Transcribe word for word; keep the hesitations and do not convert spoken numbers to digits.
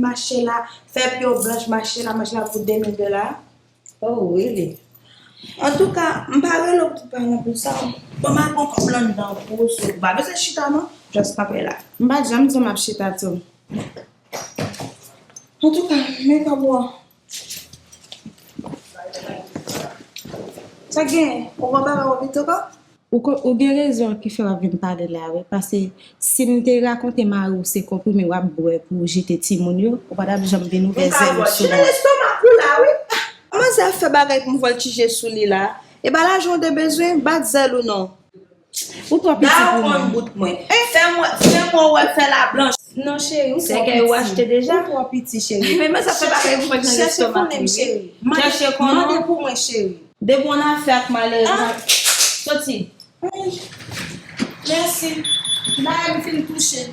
Mache la, fè pye w blanch, mache la, manje la pou demen de la. Oh, really? Antouka, m pa rele w pou pale anpil sa. Bon, m al pran kòb lan anndan pou ou, so ou pa bezwen chita non. Just kanpe la. M pa t janm di w m ap chita tou. Antouka, men kòb ou an. Sa gen, ou pran bagay ou pito kò? Ou ko- ou gen rezon ki fè w ap vin pale la wi, paske si m te rakonte mari w se konprime w ap bwè pou w jete timoun yo, ou pa t ap janm vin ouvè zèl ou sou mwen. Chire lestomak ou la wi. Manzè ap fè bagay pou m vòltije sou li la. E pa lajan w te bezwen, bat zèl ou non. Ou twò piti pou mwen. Bout mwen. Fè mwen, fè mwen wè fè la blanch. Non cheri, ou twò piti. Sèkèy ou achte deja? Ou twò piti cheri. Men manzè ap fè bagay pou m vòltije lestomak li wi. Chèche konnen. Mande pou mwen cheri. Depi w nan afè ak malere, soti. Mèsi. La, m fin touche.